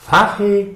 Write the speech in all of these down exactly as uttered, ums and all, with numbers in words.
Fachy,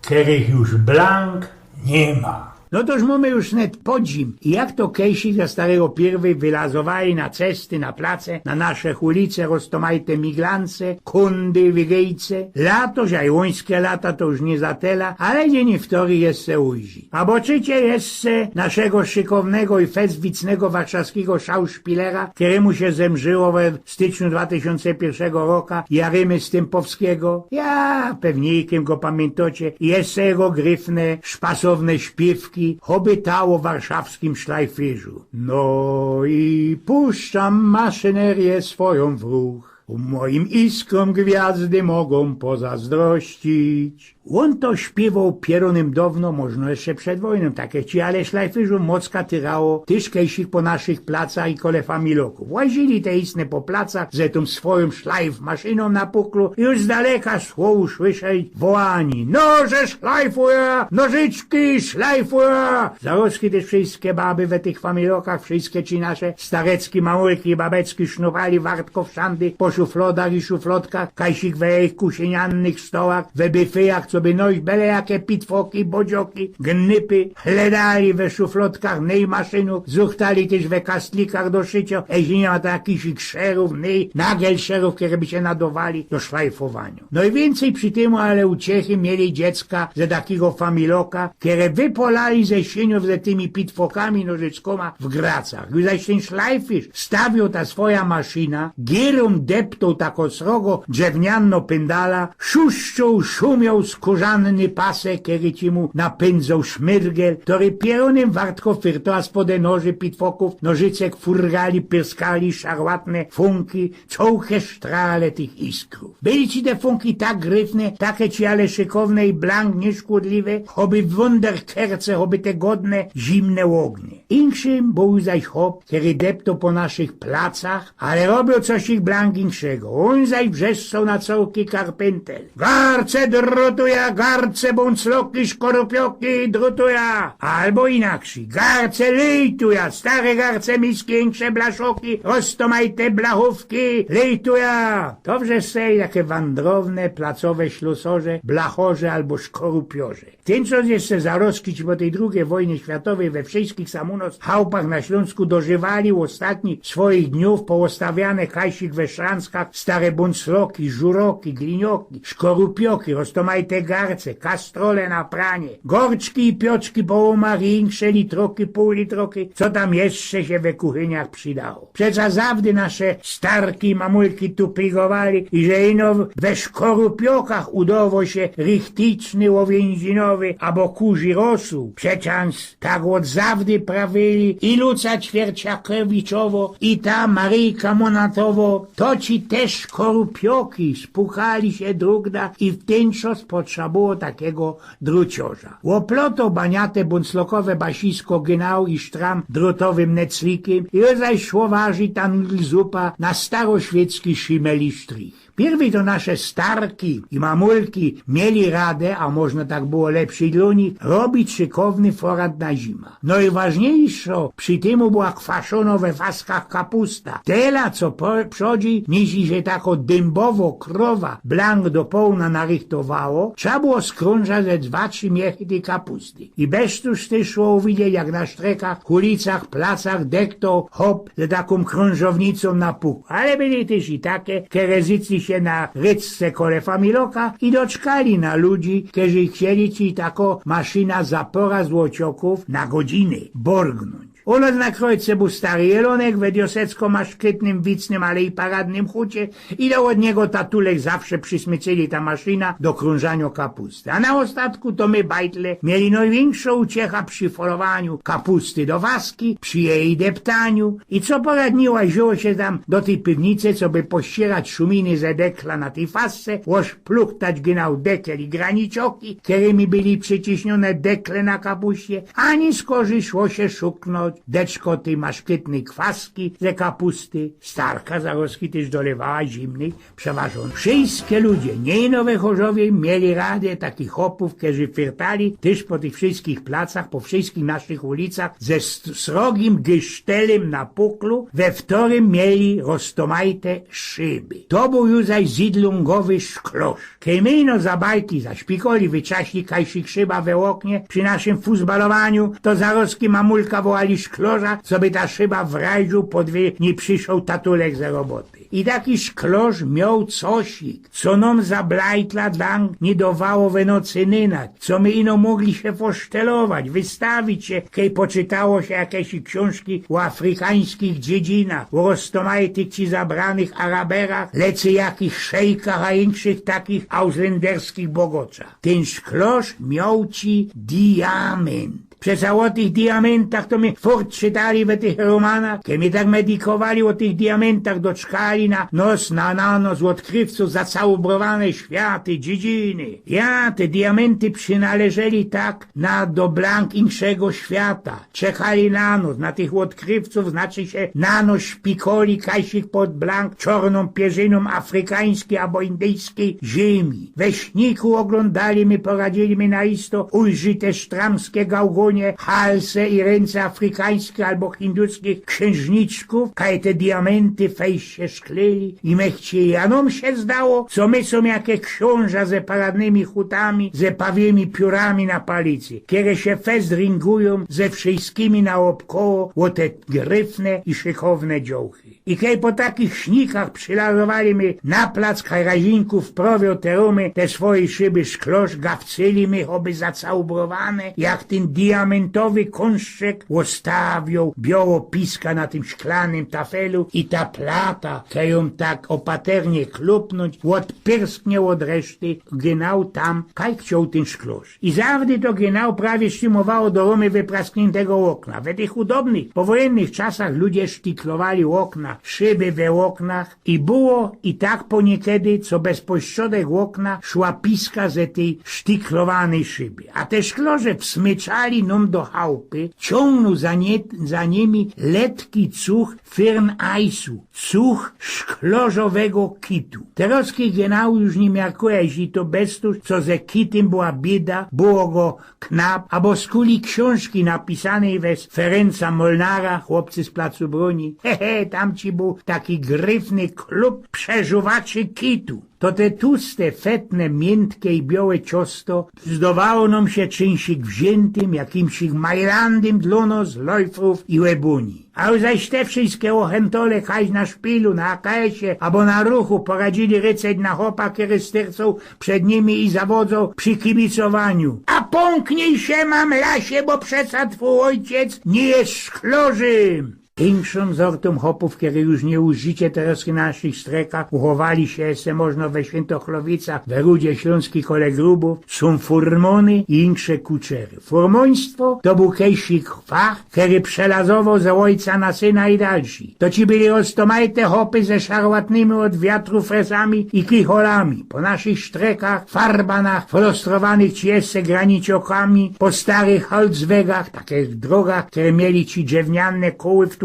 kerych już blank niy ma. No toż mōmy już net podzim. I jak to kejsik za starego piyrwyj wylazowali na cesty, na place, na nasze ulice, roztomajte miglance, kundy, wigejce. Lato, żajłońske lata to już niy zatela, ale dzień wtory jeszcze ujrzi. A zobaczycie jeszcze naszego szykownego i fest wicnego warszawskigo szauszpilera, kerymu sie zemrzyło we styczniu dwa tysiōnce piyrszego roka, Jarymy Stympowskigo. Ja, pewniykym go pamiyntōcie, i jeszcze jego gryfne, szpasowne śpiywki, choby ta ô warszawskim szlajfyrzu. No i puszczam maszyneryjã swojōm w ruch. Moim iskrōm gwiazdy mogōm pozazdrościć. Ôn to śpiywoł pierōnym downo, możno jeszcze przed wojnōm, tak jak ci, ale szlajfyrzōm mocka tyrało, tyż kejsik po naszych placach i kole familoków. Łazili te istne po placach ze tōm swojōm szlajfmaszynōm na puklu i już z daleka szło usłyszeć wołanie: „Noże szlajfujã! Nożyczki szlajfujã!” Zarozki tyż wszyjske baby we tych familokach, wszyjske ci nasze starecki, mamulki i babeczki sznurali wartko wszandy po szuflodach i szuflodkach, kajsik we jejich kuszyniannych stołach, we byfyjach, coby nojś bele jake pitwoki, bodzioki, gnypy, chledali we szuflodkach nyj maszynōw, zuchtali tyż we kastlikach do szyciŏ, jeźli niy ma takich szerōw, nyj, nagelszerōw, kere by sie nadŏwali do szlajfowaniŏ. Nojwiyncyj przi tymu ale uciechy mieli dziecka ze takigo familoka, kere wypolali ze szyniōw ze tymi pitwokami, nożyczkōma w gracach. Już zaś tyn szlajfyrz stawiōł ta swoja maszyna, girōm deptoł tako srogo drzewniano pyndala, szuszczōł, szumioł skōrzanny pasek, kery ci mu napyndzoł szmyrgel, kery pierōnym wartko fyrtoł, a spod noży pitwokōw nożyczek furgali, pyrskali szarłatne funki, cołke sztrale tych iskrōw. Byli ci te funki tak gryfne, take ci ale szykowne i blank nieszkodliwe, choby wōnder kerce, choby te godne, zimne ôgnie. Inkszym bōł zaś chop, kery deptoł po naszych placach, ale robioł coś ich blank inkszego. Ôn zaś wrzeszczoł na cołki karpyntel: „Garce drutujã, garce bōncloki, szkorupioki drutujã!” Abo inakszyj: „Garce lejtujã, stare garce, miski, inksze blaszoki, roztomajte blachōwki, lejtujã!” To wrzeszczeli take wandrowne, placowe ślusorze, blachorze abo szkorupiorze. Tymczŏs jeszcze zarozki ci po tyj drugij wojnie światowyj we wszyjskich samōnŏt chałpach na Ślōnsku dożywali ôstatnich swoich dniōw poostawiane kajsik we szranckach stare bōncloki, żuroki, glinioki, szkorupioki, roztomajte garce, kastrole na pranie, gorczki i pioczki po łōmach i inksze litroki, pōłlitroki, co tam jeszcze sie we kuchyniach przidało. Przeca zawdy nasze starki i mamulki tuprigowali, iże ino we szkorupiokach udowo sie richticzny ôwiyndzinowy abo kurzi rosōł. Przecã tak ôd zawdy prawili i Luca Ćwierciakowiczowo, i ta Maryjka Monatowo, to ci te szkorupioki spukali sie drugna i w tyn czŏs potrza było takigo druciŏrza. Ôplotoł baniate bōnclokowe basisko gynał i sztram drutowym neclikym i zaś szło warzić ta nudlzupa na staroświycki szimel i sztrich. Piyrwyj to nasze starki i mamulki mieli radã, a możno tak było lepszyj dlō nich, robić szykowny forant na zima. Nojważniyjszŏ przi tymu była kwaszōno we faskach kapusta. Tela, co po-, przodzi, niźli sie tako dymbowo krowa blank do połnia narychtowało, trza było skrōnżać ze dwa, trzi miechy tyj kapusty. I bez tōż tyż szło uwidzieć, jak na sztrekach, ulicach, placach deptoł chop ze takōm krōnżownicōm na puku. Ale byli tyż i take, kere zycli sie na ryczce kole familoka i doczkali na ludzi, kerzy chcieli ci tako maszyna za pŏra złociŏkōw na godzinã borgnōńć. U nŏs na krojce bōł stary Jelōnek, we diosecko maszkytnym, wicnym, ale i paradnym hucie, i do, ôd niego tatulek zawsze przismyczyli ta maszyna do krōnżaniŏ kapusty. A na ôstatku to my, bajtle, mieli nojwiynkszõ uciecha przi folowaniu kapusty do faski, przi jeji deptaniu. I co pora dni łaziło sie tam do tyj piwnice, coby pościerać szuminy ze dekla na tyj fasce, ôż pluchtać gynał dekel i granicioki, kerymi byli prziciśniōne dekle na kapuście, ani skorzij szło sie szuknōńć deczko tyj maszkytnyj kwaski ze kapusty. Starka zarozki tyż dolewała zimnyj, przeważōny. Wszyjske ludzie, niy ino we Chorzowie, mieli radã takich chopōw, kerzy fyrtali tyż po tych wszyjskich placach, po wszyjskich naszych ulicach ze st-, srogim gysztelym na puklu, we wtorym mieli roztōmajte szyby. To bōł już zaś zydlōngowy szklosz. Kej my ino za bajki, za szpikoli wytrzaśli kajsik szyba we ôknie przi naszym fusbalowaniu, to zarozki mamulka wołali szklorza, coby ta szyba w rajżu podwie niy przyszoł tatulek ze roboty. I taki szklorz mioł cosik, co nōm za blajtla dlang niy dowało we nocy nynać, co my ino mogli sie fosztelować, wystawić sie, kej poczytało sie jakeś ksiōnżki ô afrikańskich dziedzinkach, ô roztōmajtych ci zabranych Araberach, lecy jakich szejkach, a inkszych takich auslynderskich bogoczach. Tyn szklorz mioł ci diamynt. Przeca ô tych diamyntach to my furt czytali we tych romanach. Kej my tak medikowali ô tych diamyntach, doczkali na nos, na, na nos ôdkrywcōw zacałubrowane światy, dziedziny. Ja, te diamynty przinależeli tak na do blank inkszego świata. Czekali na nos, na tych ôdkrywcōw, znaczy sie na nos szpikoli kajsik pod blank czornōm pierzynōm afrikańskij abo indyjskij ziymi. We śniku ôglōndali my, poradzili my na isto ujrzyć te sztramske gałgōnie, halse i rynce afrikańskich abo hinduskich ksiynżniczkōw, kaj te diamynty fejś sie szklili i mechcili, a nōm sie zdało, co my sōm jake ksiōnża ze paradnymi chutami, ze pawimi piōrami na palicy, kere sie fest ringujōm ze wszyjskimi naôbkoło ô te gryfne i szykowne dziołchy. I kej po takich śnikach przylazowali my na plac karazinkōw, wprowioł te rōmy, te swoje szyby szklorz, gawcyli my, choby zacałubrowane, jak tyn diamyntowy kōnszczek ôstawioł bioło piska na tym szklanym tafelu i ta plata, kej jōm tak ôpaternie klupnōńć, ôdpyrsknie ôd reszty, gynał tam, kaj chcioł tyn szklorz. I zawdy to gynał prawie sztimowało do rōmy wypraskniętego ôkna. We tych chudobnych, powojynnych czasach ludzie sztiklowali ôkna, szyby we ôknach i było i tak poniekedy, co bez pośrodek ôkna szła piska ze tyj sztiklowanej szyby. A te szklorze wsmyczali nōm do chałpy, ciōngnōł za nie, za nimi letki cuch firn ajsu, cuch szklorzowego kitu. Terozkich genau już niy miarkuje, jeźli to bez to, co ze kitym była bieda, było go knap, abo skuli ksiōnżki napisanej bez Ferenca Molnara, Chłopcy z placu broni. He, he, tamci bōł taki gryfny klub przeżuwaczy kitu. To te tuste, fetne, miyntkie i biołe ciosto zdowało nōm sie czymsik wziętym, jakimsik majlandym dlō nos, lojfrōw i łebuni. A zaś te wszyjske ôchentole kajś na szpilu, na A K S-ie abo na ruchu poradzili ryceć na chopa, kery styrcoł przed nimi i zawodzał przi kibicowaniu: „A pōnknij sie, mamlasie, bo przeca twōj ôjciec niy je szklorzym!” Inkszōm zortōm chopōw, kere już niy ujrzycie terozki na naszych sztrekach, uchowali sie jeszcze, możno, we Świyntochłowicach, we Rudzie Ślōnskij kole Grubōw, sōm furmōny i insze kuczery. Furmōństwo to bōł kejsik fach, kery przelazowoł ze ôjca na syna i dalszi. To ci byli roztōmajte chopy ze szarłatnymi ôd wiatru fresami i kicholami. Po naszych sztrekach, farbanach, frostrowanych ci jeszcze granicokami, po starych holcwegach, takich drogach, kere mieli ci drzewniane koły wtłocane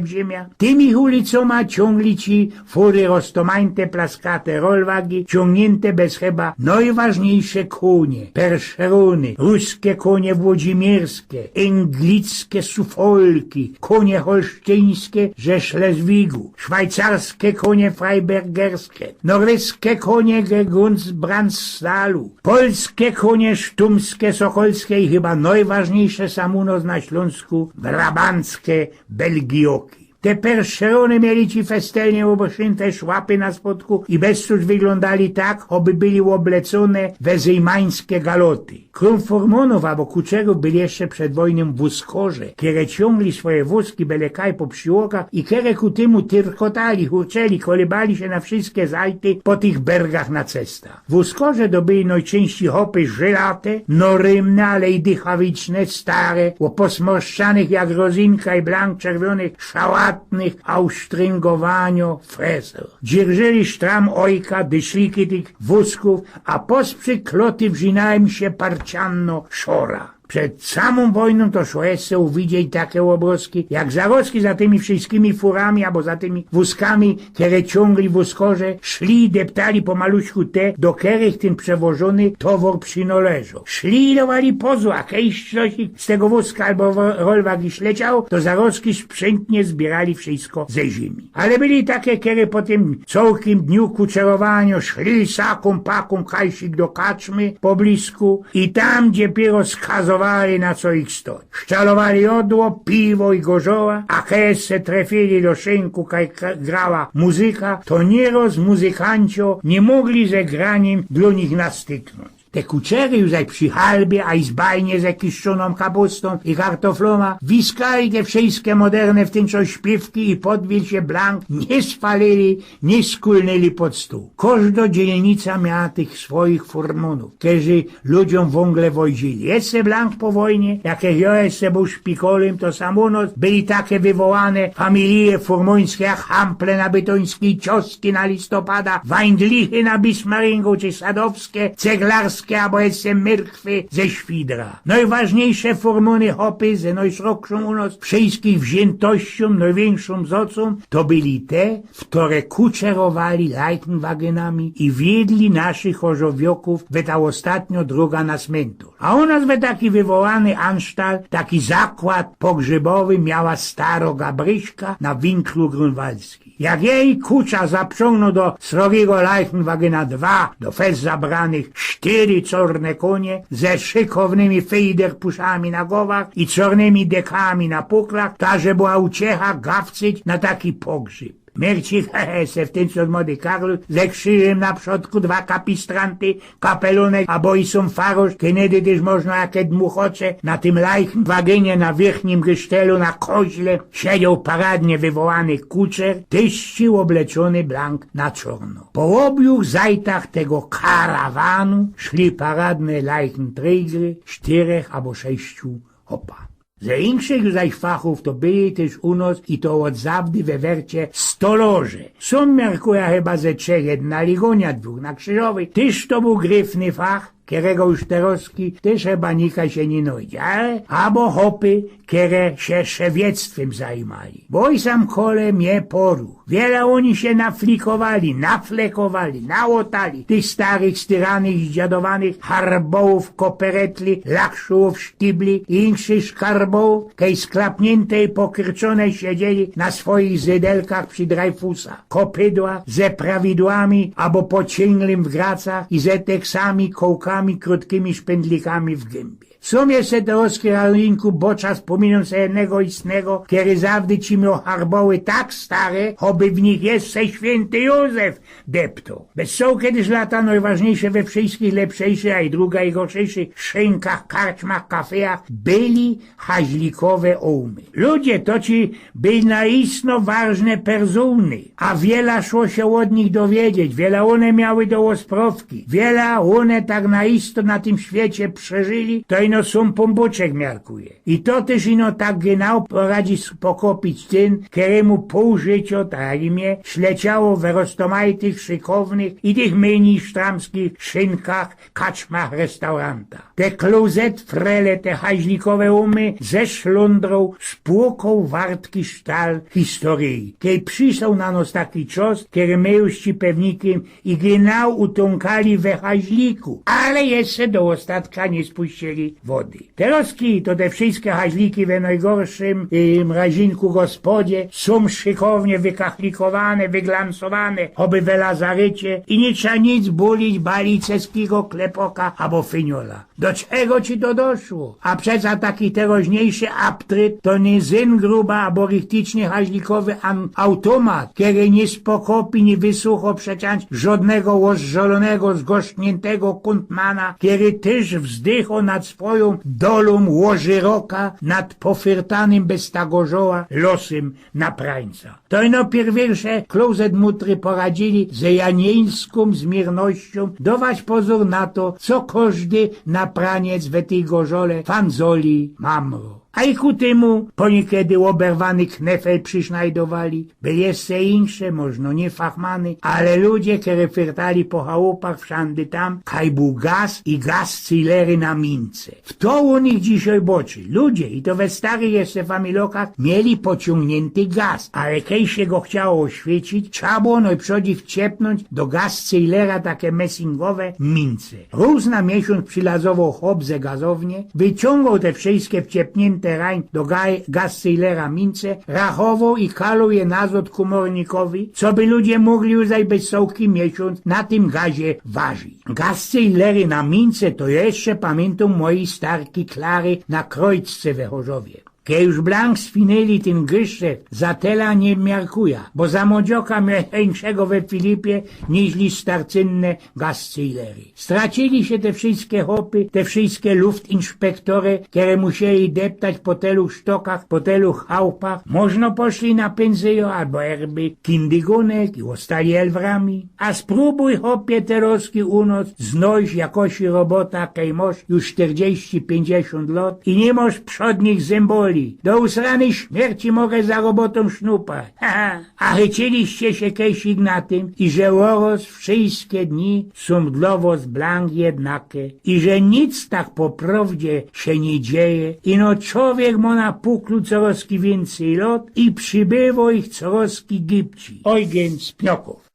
w ziymiã. Tymi ulicōma ciōngli ci fury roztōmajte plaskate rolwagi, ciōngniynte bez cheba nojważniyjsze kōnie, perszerōny, ruske kōnie włodzimierskie, anglickie sufolki, kōnie holsztyńskie ze Szlezwigu, szwajcarske kōnie freibergerskie, norweske kōnie ze Gudbrandsdału, polske kōnie sztumskie, sokolskie i chyba nojważniyjsze sam u nos na Ślōnsku, brabanckie belgioki. Te perszerōny mieli ci festelnie ôbszyte szłapy na spodku i bez cud wyglōndali tak, choby byli ôblecōne we zyjmańske galoty. Krōm furmōnōw abo kuczerōw byli jeszcze przed wojnym wōzkorze, kere ciōngli swoje wōzki bele kaj po prziłokach i kere ku tymu tyrkotali, hurczeli, kolybali sie na wszyjske zajty po tych bergach na cestach. Wōzkorze to byli nojczyńścij chopy żylate, no rymne, ale i dychawiczne, stare, ô posmorszczanych jak rozynka i blank czerwionych, szałatnych, ausztryngowanio fresow. Dzierżyli sztram ôjka dyszliki tych wōzkōw, a posprzyk kloty wrzinały sie parcianno szora. Przed samōm wojnōm to szło jeszcze uwidzieć take ôbrŏzki, jak zarŏzki za tymi wszyjskimi furami abo za tymi wōzkami, kere ciōngli wōzkŏrze, szli i deptali pomaluśku te, do kerych tyn przewożōny towŏr przinŏleżoł. Szli i dŏwali pozu, a kej coś z tego wōzka abo wo-, rolwak i śleciało, to zarŏzki sprzętnie zbiyrali wszyjsko ze ziymi. Ale byli take, kere po tym cołkim dniu kuczerowaniŏ szli sakōm pakōm kajsik do kaczmy po blisku i tam dopiyro skazowali, na co ich stoć. Szczalowali jŏdło, piwo i gorzoła, a kej se trefili do szynku, kaj ka-, grała muzyka, to niyroz muzykanciŏ niy mogli ze granim do nich nastyknōńć. Te kuczery już zaj przi halbie, a i z bajnie ze kiszczōnōm kapustōm i kartoflōma, wiskali te wszyjske moderne w tyn czas śpiywki i pod wielki blank niy spalili, niy skulnyli pod stōł. Kożdŏ dzielnica miała tych swojich furmōnōw, kerzy ludziōm wōngle wozili. Jeszcze blank po wojnie, jak jŏ jeszcze bōł szpikolym, to sam u nŏs byli take wywołane familije furmōńske jak Hample na Bytońskij, Cioski na Listopada, Wańdlichy na Bismaringu czy Sadowskie, Ceglarskie abo jeszcze Myrkwy ze Świdra. Nojważniyjsze furmōny, chopy ze nojszerkszōm u nŏs wszyjskich wziętościōm, nojwiynkszōm zŏcōm, to byli te, wtore kuczerowali lajchenwagenami i wiedli naszych chorzowiŏkōw we ta ôstatniŏ droga na smyntŏrz. A u nŏs we taki wywołany ansztalt, taki zakłŏd pogrzybowy miała starŏ Gabryśka na winklu Grunwaldzkij. Jak jej kucza zaprziōngnōł do srogigo lajchenwagena dwa, do fest zabranych sztyry czŏrne kōnie ze szykownymi fejderpuszami na głowach i czŏrnymi dekami na puklach, ta że była uciecha gawcyć na taki pogrzyb. Myrcik, he, he, se w tyn czas młody karlus, ze krziżym na przodku, dwa kapistranty, kapelunek, abo i sōm farosz, kej nedy tyż możno jakie dmuchocze, na tym lajchenwagenie na wiyrchnim gysztelu, na koźle, siedzioł paradnie wywołany kuczer, tyż ci ôbleczōny blank na czŏrno. Po ôbiu zajtach tego karawanu szli paradne lajchentrejgry sztyrech abo sześciu chopa. Ze inkszych zaś fachōw to byli tyż u nŏs i to ôd zawdy we wercie stolŏrze. Sōm miarkuja chyba ze trzech, jedyn na Ligōnia, dwōch na Krzyżowyj. Tyż to bōł gryfny fach, kerego już terŏzki tyż chyba nikaj sie niy nojdzie, ale abo chopy, kere sie szewiectwym zajmali. Bo oj sam kole mie poru. Wiela ôni sie naflikowali, naflekowali, naôtali tych starych, styranych i zdziadowanych harbołōw, koperetli, lakszułōw, sztibli i inkszych szkarbołōw, kej sklapniynte i pokyrczōne siedzieli na swojich zydelkach przi Dreyfusa. Kopydła ze prawidłami abo po cynglym w gracach i ze teksami, kołkami, krōtkimi szpyndlikami w gymbi. Sōm jeszcze te ôski, Karolinku, bo czas, pōminōm se jednego istnego, kery zawdy ci mioł harboły tak stare, choby w nich jeszcze świynty Józef deptoł. Bez cołke tyż lata nojważniyjsze we wszyjskich lepszych, a i druga i gorszych szynkach, karczmach, kafejach byli haźlikowe ôłmy. Ludzie to ci byli naistno ważne persōny, a wiela szło sie ôd nich dowiedzieć, wiela ône miały do ôsprŏwki, wiela ône tak naisto na tym świecie przeżyli, to ino sōm Pōnbōczek miarkuje. I to tyż ino tak genau poradzi s-, pokopić tyn, kerymu pōł życiŏ, tak jak i mie, śleciało we roztōmajtych, szykownych i tych mynij sztramskich szynkach, kaczmach, restaurantach. Te klozet frele, te haźlikowe ôłmy ze szlōndrōm spłukōł wartki sztal historyji. Kej prziszoł na nos taki czas, kery my już ci pewnikym i genau utōnkali we haźliku, ale jeszcze do ôstatka niy spuścili wody. Terŏzki to te wszyjske haźliki we nojgorszym, y, mrazinku gospodzie sōm szykownie wykachlikowane, wyglansowane, choby we lazarycie i niy trza nic bulić, balić ceskigo klepoka abo fyniola. Do czego ci to doszło? A przeca taki terŏzniejszy aptryt to niy zyn gruba abo richticzny haźlikowy an-, automat, kery niy spokopi, niy wysucho przeciać żŏdnego ôżżolōnego, zgorzkniyntygo kuntmana, kery tyż wzdycho nad swojōm dolōm ôżyroka, nad pofyrtanym bez ta gorzoła losym naprańca. To ino piyrwiyrsze klozet mutry poradzili ze janieńskōm zmiyrnościōm dować pozōr na to, co kożdy napraniec we tyj gorzole fandzoli mamro. A i ku tymu poniykiedy ôberwany knefel przysznajdowali. Były jeszcze insze, możno niy fachmany, ale ludzie, kery fyrtali po chałupach wszandy tam, kaj bōł gaz i gaz cyjlery na mince. W to u nich dzisiej boczy. Ludzie, i to we starych jeszcze familokach, mieli pociōngniynty gaz, ale kej sie go chciało ôświecić, trza było nojprzodzi wciepnōńć do gaz cyjlera take mesingowe mince. Rōz na miesiōnc przilazowoł chop ze gazownie, wyciōngoł te wszyjske wciepniynte rań do ga- gaz cyjlera mince, rachowoł i kaloł je nazod kōmornikowi, coby ludzie mogli już zajbać cołki miesiōnc na tym gazie warzić. Gaz cyjlery na mince to jeszcze pamiyntōm mojij starki Klary na Krojczce we Chorzowie. Kej już blank swinyli, tyn gyszef za tela niy miarkuja, bo za młodzioka mioł inkszego we Filipie niźli starcynne gaz cyjlery. Stracili sie te wszyjske chopy, te wszyjske luftinspektory, kere musieli deptać po tylu sztokach, po tylu chałupach. Możno poszli na pynzyjo abo erby kindygunek i ôstali elwrami. A sprōbuj, chopie, teroski u nos znojś jakosi robota, kej mosz już sztyrdzieści, piyńćdziesiōnt lot i niy mosz przodnich zymboli. Do usranyj śmierci mogesz za robotōm sznupać. Ha, ha. A chyciliście sie kejsik na tym, iże ôroz wszyjske dni sōm dlo wos blank jednake, iże nic tak po prowdzie sie niy dzieje, ino czowiek mo na puklu coroz wiyncyj lot i przibywo ich coroz gibci. Ojgyn z Pniokōw.